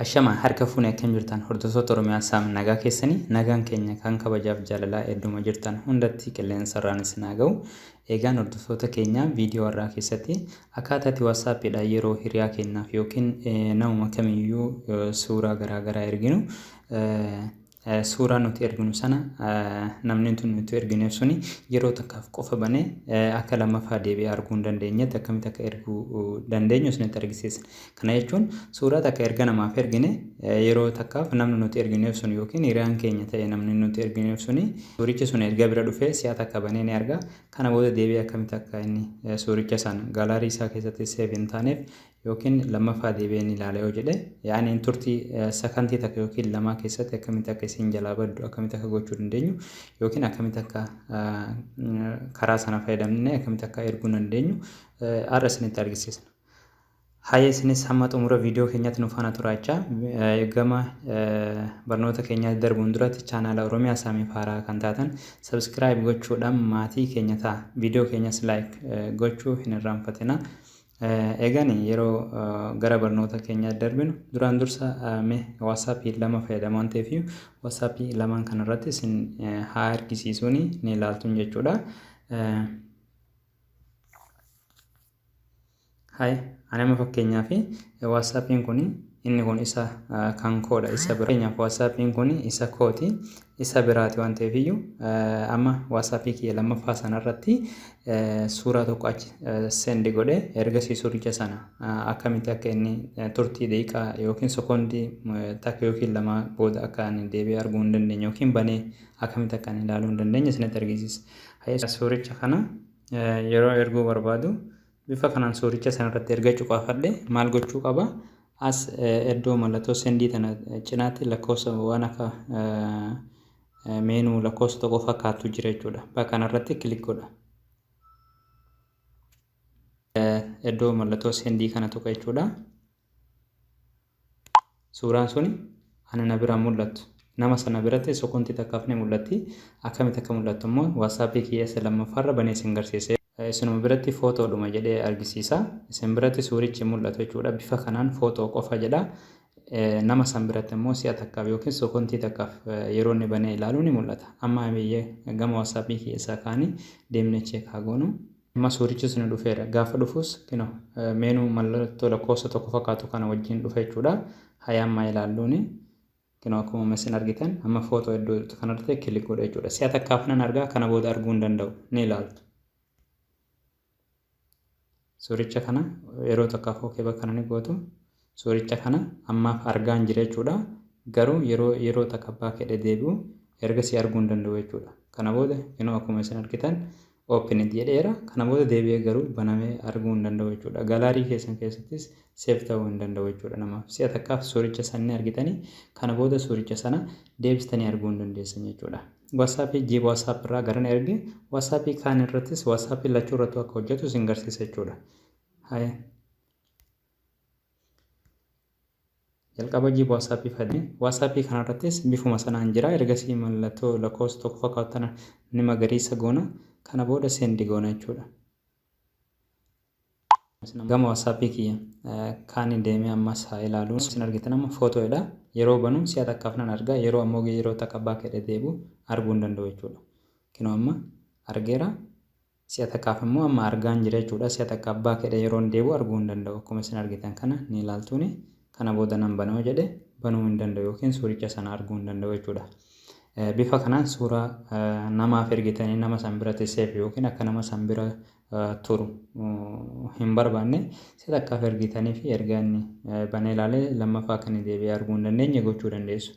Ashama harka fuune, akkam jirtan hordoftoota Oromiyaa Saam? Nagaa keessanii? Nagaan keenya kan kabajaaf jaalalaa hedduma jirtan hundatti qilleensarraan isin haa ga'u. Eegaan hordoftoota keenya, viidiyoo har'aa keessatti akkaataa itti WhatsAppiidhaan yeroo hiriyaa keenyaaf yookiin namuma kamiyyuu suuraa garaagaraa erginu, suuraa nuti erginu sana namni nuti ergineef suni yeroo takkaaf qofa banee akka lammaffaa deebi'ee arguu hin dandeenyetti akkamitti akka erguu dandeenyu isinitti argisiisa. Kana jechuun suuraa takka erga namaaf ergine, yeroo takkaaf namni nuti ergineef sun yookiin hiriyaan keenya ta'e namni nuti ergineef suni suurichi sun erga bira dhufee si'a takka banee ni arga. Kana booda deebi'ee akkamitti akka inni suuricha sana gallery isaa keessatti save hin taaneef yookiin lammaffaa deebi'ee ni ilaala yoo jedhe, yaani turtii sakantii takka yookiin lamaa keessatti akkamitti akka isin jalaa baddu akkamitti akka gochuu dandeenyu yookiin akkamitti akka karaa sana fayyadamnee akkamitti akka erguu dandeenyu har'a isinitti argisiisna. Hayyee, isinis hamma xumura viidiyoo keenyaatti nu faana turaachaa, gama barnoota keenyaatti darbuun duratti chaanaala Oromiyaa Saamiif haaraa kan taatan subscribe gochuudhaan maatii keenya ta'a. Viidiyoo keenyas like gochuu hin irraanfatina. Egaan yeroo gara barnoota keenyaatti darbinu, duraan dursa mee WhatsAppii lama fayyadamu waan ta'eef WhatsAppii lamaan kanarratti isin haa argisiisuun ni ilaaltuun jechuudha. Hai, ani amma fakkeenyaaf WhatsAppiin kun, inni kun isa kan koodha, isa bira. Fakkeenyaaf WhatsAppiin kun isa kooti, isa biraati waan ta'eef iyyuu amma WhatsAppii kiyya lammaffaa sanarratti suuraa tokko achi send godhe, ergasii suuricha sana akkamitti akka inni turtii daqiiqaa yookiin sekoondii takka yookiin lama booda akka inni deebi'ee arguu hin dandeenye yookiin banee akkamitti akka inni ilaaluu hin dandeenye isinitti argisiisa. Suuricha kana yeroo erguu barbaadu bifa kanaan suuricha sanarratti erga cuqaafadhe maal gochuu qaba? As iddoo mallattoo send tana cinaatti lakkoofsa waan akka menu lakkoofsa tokko fakkaattu jira jechuudha. Bakka kanarratti click godha. Iddoo mallattoo send kana tuqa jechuudha. Suuraan suni ana na biraan mul'attu. Nama sana biratti sekoondii takkaaf ni mul'atti. Akkamitti akka mul'attu immoo WhatsAppii kiyya isa lammaffaarra banee isin garsiise. Isinuma biratti footoodhuma jedhee argisiisa. Isin biratti suurichi mul'atu jechuudha. Bifa kanaan footoo qofa jedha. Nama san biratti immoo si'a takkaaf yookiin sekoondii takkaaf yeroo inni banee ilaalu ni mul'ata. Amma biyyee gama WhatsAppii kiyya isaa kaanii deemnee check haa goonu. Amma suurichi sun dhufeera. Gaafa dhufus kino menu mallattoo lakkoofsa tokko fakkaatu kana wajjin dhufa jechuudha. Hayya, ammaa ilaalluuni. Kino akkuma isin argitan amma footoo iddoo kanarratti click godha jechuudha. Si'a takkaaf nan argaa, kana booda arguu hin danda'u. Ni ilaaltu. Suuricha kana yeroo takkaaf okay bakka kana ni gootu. Suuricha kana ammaaf argaa hin jira jechuudha. Garuu yeroo takka back jedhee deebi'u ergasii arguu hin danda'u jechuudha. Kana booda kinoo akkuma isin argitan open jedheera. Kana booda deebi'ee garuu banamee arguu hin danda'u jechuudha. Gallery keessan keessattis save ta'uu hin danda'u jechuudha namaaf. Si'a takkaaf suuricha sana ni argitanii, kana booda suuricha sana deebistanii arguu hin dandeessan jechuudha. WhatsAppii jiib WhatsApp irraa garan erge, WhatsAppii kaan irrattis, WhatsAppii lachuu irrattuu akka hojjetu isin garsiisa jechuudha. Haye. Jalqaba jiib WhatsAppii fayyadame. WhatsAppii kanarrattis bifuma sanaan jira. Ergasii mallattoo lakkoofsa tokko fakkaatu tana ni magariisa goona. Kana booda send goona jechuudha. Gama WhatsAppii kiyya kaan deemee ammas haa ilaalu. Isin argitan amma footoodha. Yeroo banu si'a takkaaf nan arga. Yeroo ammoo yeroo takka back jedhee deebi'u arguu hin danda'u jechuudha. Kinoo amma argeera. Si'a takkaaf immoo amma argaan jira jechuudha. Si'a takka back jedhee yeroo hin deebi'u arguu hin danda'u. Akkuma isin argitan kana ni ilaaltuuni. Kana booda nan banoo jedhe banuu hin danda'u yookiin suuricha sana arguu hin danda'u jechuudha. Bifa kanaan suuraa namaaf ergitanii nama san biratti save yookiin akka nama san bira turu hin barbaanne si'a takkaaf ergitanii fi erga inni banee ilaalee lammaffaa akka inni deebi'ee arguu hin dandeenye gochuu dandeessu.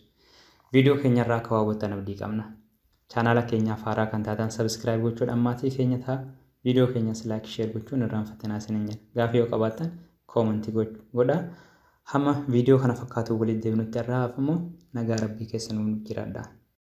Viidiyoo keenyarraa akka waa hubattan abdii qabna. Chaanaala keenyaaf haaraa kan taatan subscribe gochuudhaan maatii keenya ta'a. Viidiyoo keenyas like, share gochuun irraanfatinaa isiniin jenna. Gaafii yoo qabaattan comment godhaa. Hamma viidiyoo kana fakkaatu walitti deebinutti har'aaf immoo nagaa rabbii keessa nuuf jiraadhaa.